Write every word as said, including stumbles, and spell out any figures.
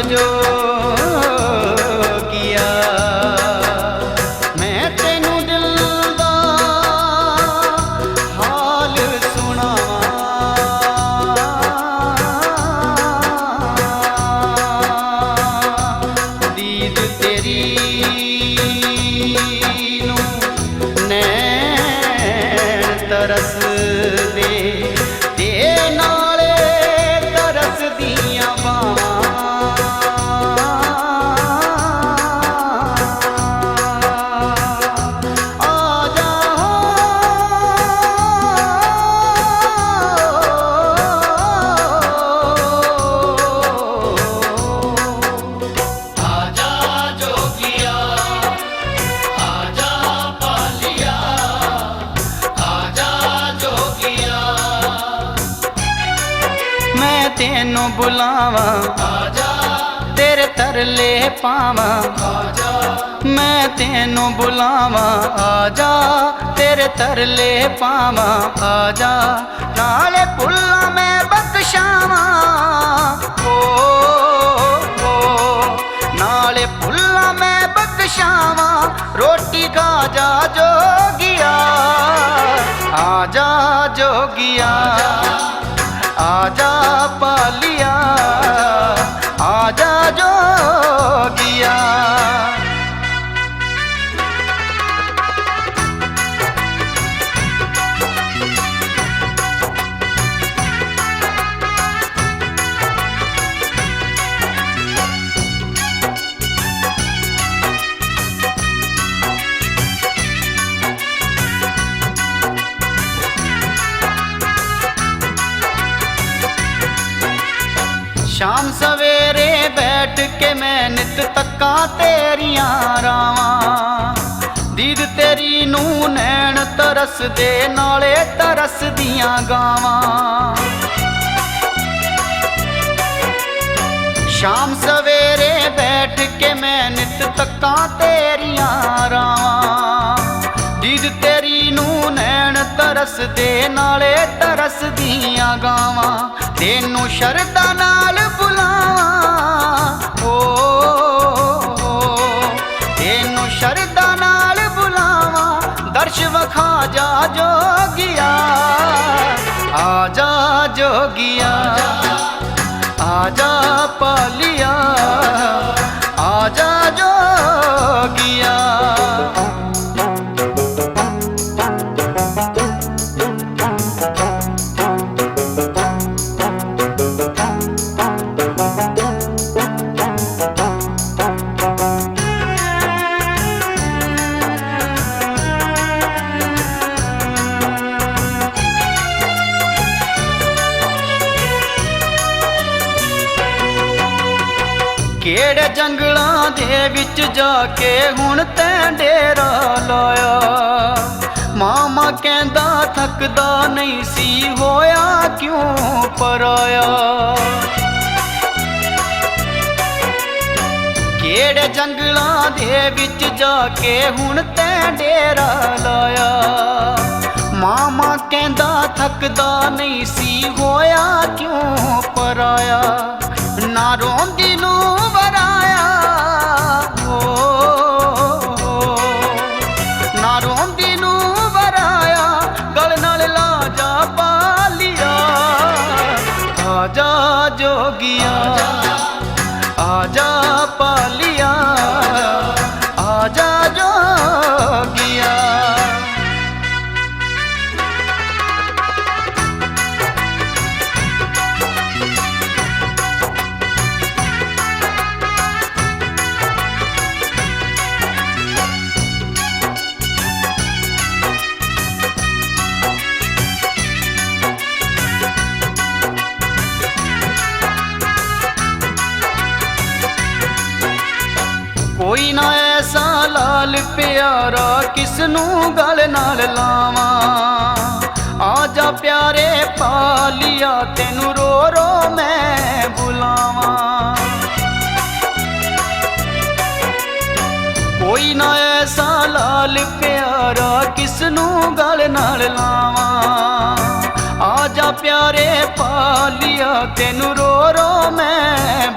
जो किया, मैं तेनू दिल दा हाल सुनावां। दीद तेरी नू नैन तरस दे, ते नाले तरस दियां बावां। आजा हो, आजा जोगिया, आजा पालिया, आजा जोगिया। मैं तेनू बुलावां, आजा। तेरे तरले पावां, आजा। मैं तेनू बुलावां, आजा। तेरे तरले पावां, आजा। नाले फुल्लां मैं बख्शावां, ओ, ओ, नाले फुल्लां मैं बख्शावां, रोटी खा जा जोगिया, आजा जोगिया, आजा पालिया, आजा जोगिया। शाम सवेरे बैठ के मैं नित तक्कां तेरियां रावां। दीद तेरी नू नैन तरस दे, नाले तरस दियां गावां। शाम सवेरे बैठ के मैं नित तक्कां तेरियां रावां। दीद तेरी नू नैन तरस दे, नाले तरस दियां गावां। तेनू शरदा नाल बुलावां, ओ, ओ, तेनू शरदा नाल बुलावां, दर्श वखा जा जोगिया। आजा जोगिया, आजा पालिया, आजा जोगिया। केड़े जंगलां दे विच जाके हुण तैं डेरा लाया। मामा कहंदा थकदा नहीं सी होया क्यों पराया। केड़े जंगलां दे विच जाके हुण तैं डेरा लाया। मामा कहंदा थकदा नहीं सी होया क्यों पराया। ना रोंदी नू वराया, ओ, ना रोंदी नू वराया, गल नाल ला जा पालिया। आजा जोगिया, आजा पालिया, आजा जोगिया। कोई ना ऐसा लाल प्यारा किसनू गल नाल लावां। आजा प्यारे पालिया, तेनू रो रो मैं बुलावां। कोई ना ऐसा लाल प्यारा किसनू गल नाल लावां। आजा प्यारे पालिया, तेनू रो रो मैं